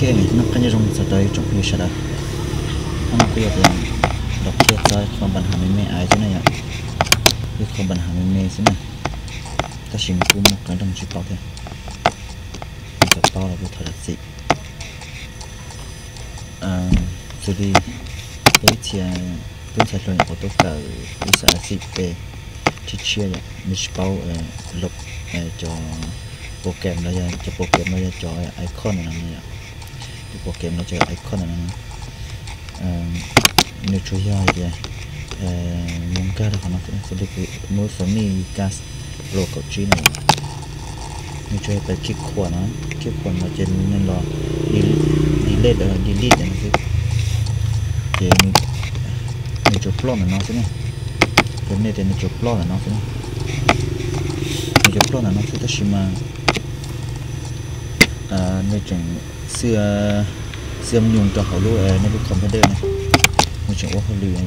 Noj qab nyob zoo txog rau ib tsoom phooj ywg sawv daws. Hnub no kuj yog tias los qhia txog ib qho npa nham me me aiv xwb na yom, ib qho npa nham me me xwb na, tab sis nws kuj muaj qee leej tsis paub thiab, txawm paub los kuj thov zam txim. Xws li peb ib txhia tub ntxhais hluas nyuam qhuav tuaj kawm ib xav xim pe tshiab tshiab yom, nws tsis paub los cov program los yog cov program los yog cov icon no no yom, cov program los cov icon no no, nws tsuas yog hais tias mus nkag rau qhov no xwb, xws li kuv muab Sony Vegas Pro kaum tsib no yom, nws tsuas yog pab khib khuam no, khib khuam no ces nws los delete, delete no xwb, ces nws tsuas ploj ntawm no xwb ne. Yog nej tias nws tsuas ploj ntawm no xwb ne, nws tsuas ploj ntawm no xwb tab sis mas nws tseem xwb, xwb nyuj rau hauv lub nej lub computer ne, nws tseem ua hauj lwm,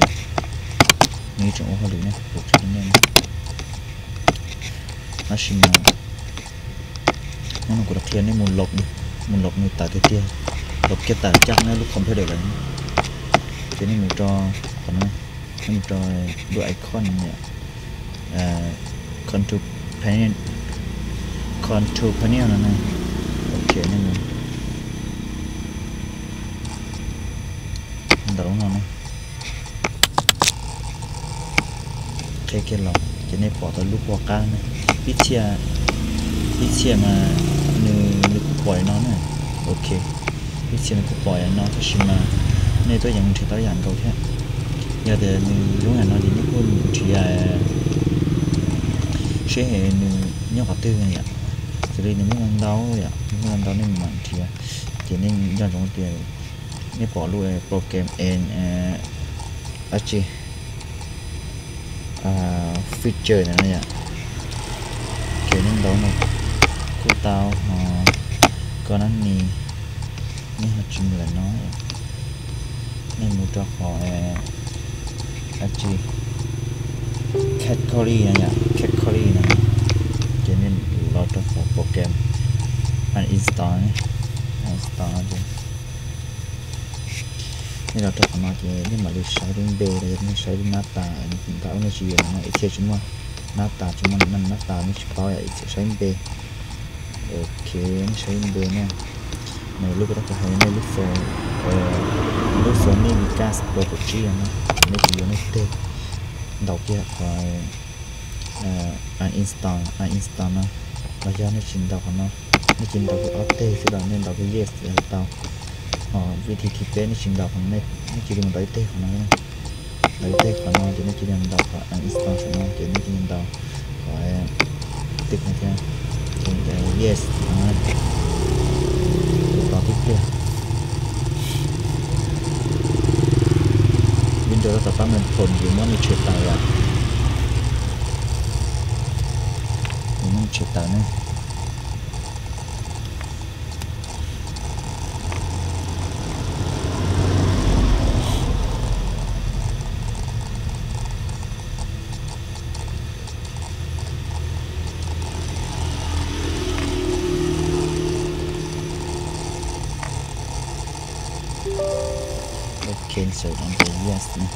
nws tseem ua hauj lwm ne, kuv qhia rau nej ne. Tab sis mas hnub no kuv los qhia nej mus lov, mus lov nws tawm tiag tiag, lov kiag tawm caj nej lub computer lawm, ces nej mus rau qhov no, nej mus rau lub icon yom, control panel, control panel no ne, ok, nej mus ntawm lub no ne, qhib kiag los ces nej pom tau lub puag qab ne, ib txhia, ib txhia mas nws, nws kuj pom li no ne, ok, ib txhia nws kuj pom li no tab sis mas nej tuaj yeem nrhiav tau ib yam nkaus thiab. Yog tias nws zoo yam no ces nej kuj nrhiav seb nws nyob qhov twg yom, xws li nws muaj ntau yom, nws muaj ntau nej mam nrhiav, ces nej nco ntsoov tias nej pom lub program and dab tsi feature ntawm no yom, ces nej ntaus no kuj tau, ho koj nab ni nej ho tsis mus lawm no, nej mus rau qhov dab tsi category no yom, category no, ces nej los rau qhov program uninstall, uninstall no ces nej los rau qhov no ces nej mam li saib lub npe los yog nej saib lub nab tas, nws ntawm nej tsis yog no ib txhia tsis muaj nab tas, tsis muaj nab tas nej tsis paub yom, ib txhia saib npe. Ok, nej saib npe na, mas lub kuv tab kuv hais nej lub xo, lub Sony Vegas Pro kaum tsib no, nej tsis yuav nej teg, ntaus kiag qhov uninstall, uninstall no, los yog nej tsis ntaus qhov no, nej cia li ntaus kiag ob teg xwb los nej ntaus kiag yes tau. Ho vib thib thib peb nej tsis ntaus qhov no, nej cia li mus ntaus ib teg qhov no, ntaus ib teg qhov no ces nej cia li ntaus qhov uninstall saum no ces nej cia li ntaus qhov tick no thiab, ces yes no, tos tib pliag. Windows tab tom pab nws phom, yuav muab nws tshem tawm yom, yuav muab nws tshem tawm ne. Ok, sau ntawm yes no.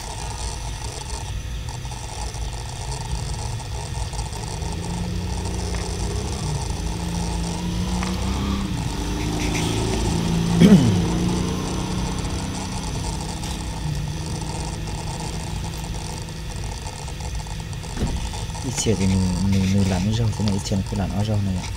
Ib txhia ces nws, nws lam ib zaug xwb na, ib txhia nws kuj lam ob zaug na yom.